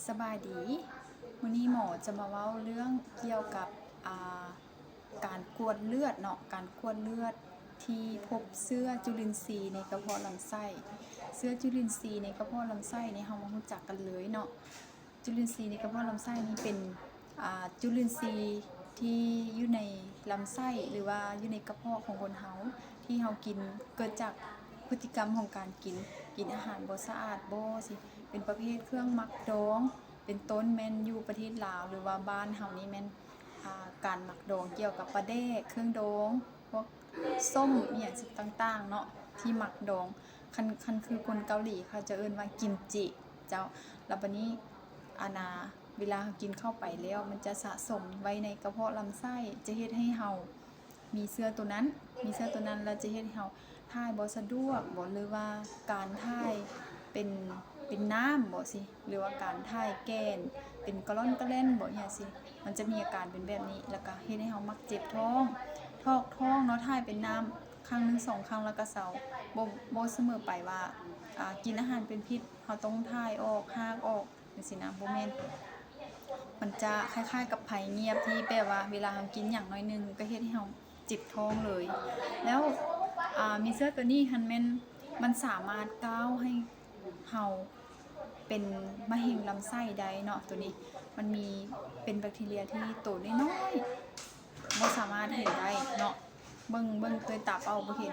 ສະບາຍດີ ມື້ນີ້ໝໍຈະມາເວົ້າເລື່ອງກ່ຽວກັບ ອ່າ ການກວດເລືອດເນາະ ການກວດເລືອດທີ່ພົບເຊື້ອຈຸລິນຊີໃນກະເພາະລຳໄສ້. ເຊື້ອຈຸລິນຊີໃນກະເພາະລຳໄສ້ນີ້ ເຮົາມາຮູ້ຈັກກັນເລີຍເນາະ. ຈຸລິນຊີໃນກະເພາະລຳໄສ້ນີ້ເປັນ ອ່າ ຈຸລິນຊີທີ່ຢູ່ໃນລຳໄສ້ ຫຼືວ່າຢູ່ໃນກະເພາະຂອງຄົນເຮົາ ທີ່ເຮົາກິນ ເກີດຈາກພຶດຕິກຳຂອງການກິນ ກິນອາຫານບໍ່ສະອາດບໍ ຊິເປັນປະເພດເຄື່ອງໝັກດອງ ເປັນຕົ້ນແມ່ນຢູ່ປະເທດລາວ ຫຼືວ່າບ້ານເຮົານີ້ແມ່ນ ອ່າ ການໝັກດອງກ່ຽວກັບປາແດກ ເຄື່ອງດອງ ພວກສົ້ມອີ່ຫຍັງຊິຕ່າງໆເນາະ ທີ່ໝັກດອງ ຄັນ ຄັນຄືຄົນເກົາຫຼີເຂົາຈະເອີ້ນວ່າກິມຈິເຈົ້າ. ແລ້ວບາດນີ້ ອັນນ່າ ເວລາເຮົາກິນເຂົ້າໄປແລ້ວ ມັນຈະສະສົມໄວ້ໃນກະເພາະລຳໄສ້ ຈະເຮັດໃຫ້ເຮົາມີເຊື້ອໂຕນັ້ນ ມີເຊື້ອໂຕນັ້ນ ແລ້ວຈະເຮັດໃຫ້ເຮົາຖ່າຍບໍ່ສະດວກບໍ ຫຼືວ່າການຖ່າຍເປັນ ເປັນນ້ຳບໍຊິ ຫຼືວ່າການຖ່າຍແກ່ນ ເປັນກະລ່ອນກະແລ່ນບໍ ອີ່ຫຍັງຊີ້ ມັນຈະມີອາການເປັນແບບນີ້ ແລ້ວກະເຮັດໃຫ້ເຮົາມັກເຈັບທ້ອງ ຖອກທ້ອງເນາະ ຖ່າຍເປັນນ້ຳ ຄັ້ງໜຶ່ງສອງຄັ້ງ ແລ້ວກະເຊົາ ບໍ່ ບໍ່ສະເໝີໄປວ່າ ອ່າ ກິນອາຫານເປັນພິດ ເຮົາຕ້ອງຖ່າຍອອກ ຮາກອອກ ຈັ່ງຊີ້ນະ ບໍ່ແມ່ນ ມັນຈະຄ້າຍໆກັບໄພງຽບ ທີ່ແປວ່າເວລາເຮົາກິນຫຍັງໜ້ອຍໜຶ່ງ ກໍເຮັດໃຫ້ເຮົາເຈັບທ້ອງເລີຍ. ແລ້ວ ອ່າ ມີເຊື້ອໂຕນີ້ຫັ້ນແມ່ນ ມັນສາມາດກ້າວໃຫ້ເຮົາເປັນມະເຮັງລຳໄສ້ໄດ້ເນາະ. ໂຕນີ້ມັນມີ ເປັນແບັກທີເຣຍທີ່ໂຕນ້ອຍໆ ບໍ່ສາມາດເຫັນໄດ້ເນາະ ເບິ່ງ ເບິ່ງດ້ວຍຕາເປົ່າບໍ່ເຫັນ.